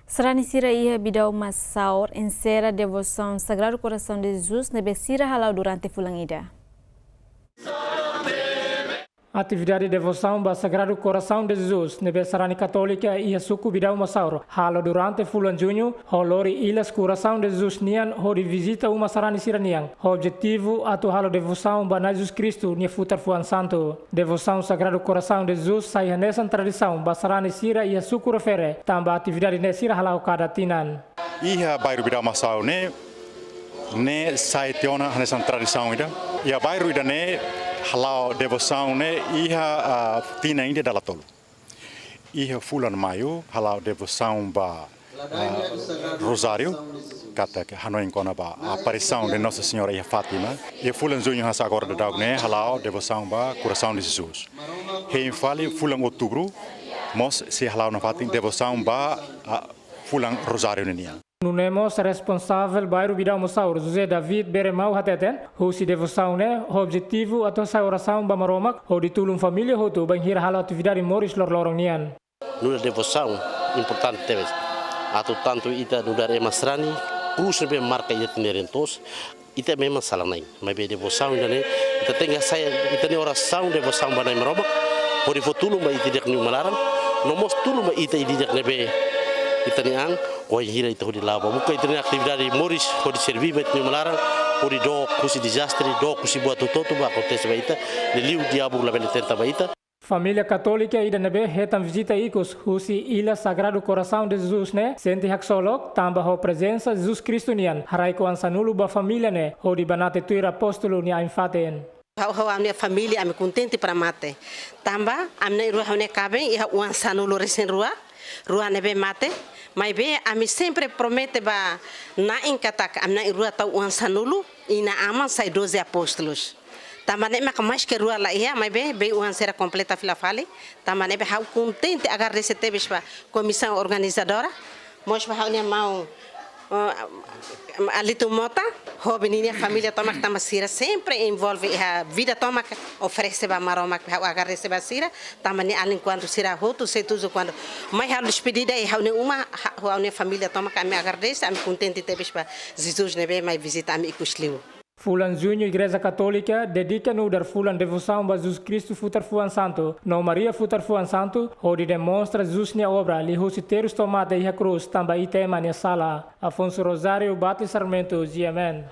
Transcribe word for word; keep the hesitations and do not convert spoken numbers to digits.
Sarani sira iha Bidau Masaur enserra devosaun Sagrado Coração de Jesus ne'ebé sira hala'o durante fulan ida. Atividade devosaun ba Sagrado Coração de Jesus ne'ebé sarani katólika iha suku Bidau Masaur halo durante fulan Juñu, ho lori ilas Coração de Jesus nian hodi vizita uma sarani sira-nian, ho objetivu atu halo devosaun ba Na'i Jesus Kristu nia futar fuan santu. Devosaun Sagrado Coração de Jesus sai hanesan tradisaun ba sarani sira iha suku refere, tanba atividade ne'e sira hala'o kada tinan. Iha bairru Bidau Masaur ne'e, ne'e sai tiha ona hanesan tradisaun ida. Iha bairru ida-ne'e hala'o devosaun ne'e iha, ah, tinan ida dala tolu. Iha fulan Maiu hala'o devosaun ba, ah, Rozáriu, katak hanoin kona-ba aparisaun de Nossa Senhora iha Fátima. Iha fulan Juñu hanesan agora daudauk ne'e hala'o devosaun ba Coração de Jesus. Hein fali fulan Outubru mós sei hala'o nafatin devosaun ba, ah, fulan Rozáriu ninian. Nune'e mós responsavel bairru Bidau Masaur, José David Beremau hateten, husi devosaun ne'e ho objetivu atu hasa'e orasaun ba Maromak hodi tulun família hotu bainhira halo atividade moris loroloron nian. Nu'udar devosaun importante tebes. Atu tantu ita nu'udar ema sarani, krús ne'ebé marka ita-nia reen toos, ita memang sala-na'in. Maibé devosaun ida-ne'e, ita tenke hasa'e ita-nia orasaun devosaun ba Na'i Maromak, hodi fó tulun ba ita di'ak nia uma laran, no mós tulun ba ita ida-idak ne'ebé ita-nia an, wainhira ita hodi la'o ba buka ita-nia atividade moris, hodi serví ba ita-nia uma laran, hodi dook husi dezastre, dook husi buat hotu-hotu ba akontese ba ita, liuliu diabu labele tenta ba ita. Família katólika ida ne'ebé hetan vizita ikus husi ilas Sagrado Coração de Jesus ne'e sente haksolok tanba ho prezensa Jesus Kristu nian haraik oan sanulu ba família ne'e hodi banati tuir apóstolu nia ain-fatin. Ha'u ho ha'u-nia família ami kontente para mate. Tanba ami na'in-rua ha'u-nia kaben iha oan sanulu resin rua, rua ne'ebé mate. Maibé ami sempre promete ba na'in katak ami na'in-rua tau oan sanulu, inan-aman sai doze apóstolus. Tanba ne'e maka mais ke rua la iha, maibé bei oan sira kompleta fila fali. Tanba ne'ebé ha'u kontente, agradese tebes ba komisaun organizadora. Mós ba ha'u-nia maun, eh, Alito Mota, ho ninia família tomak tanba sira sempre envolve iha vida tomak, oferese ba Maromak, ha'u agradese ba sira. Tanba ne'e alin kuandu sira hotu setuju kuandu mai ha'u despedida iha ha'u-nia uma, ha-, ha'u-nia família tomak ami agradese, ami kontente tebes ba Jesus ne'ebé mai vizita ami ikus liu. Fulan Juñu Igreja Katólika dedika nu'udar fulan devosaun ba Jesus Kristu futar fuan santu, no Maria futar fuan santu, hodi demonstra Jesus nia obra liuhusi terus to'o mate iha krús tanba ita ema nia sala. Afonso Rosário, Bati Sarmento, G M N.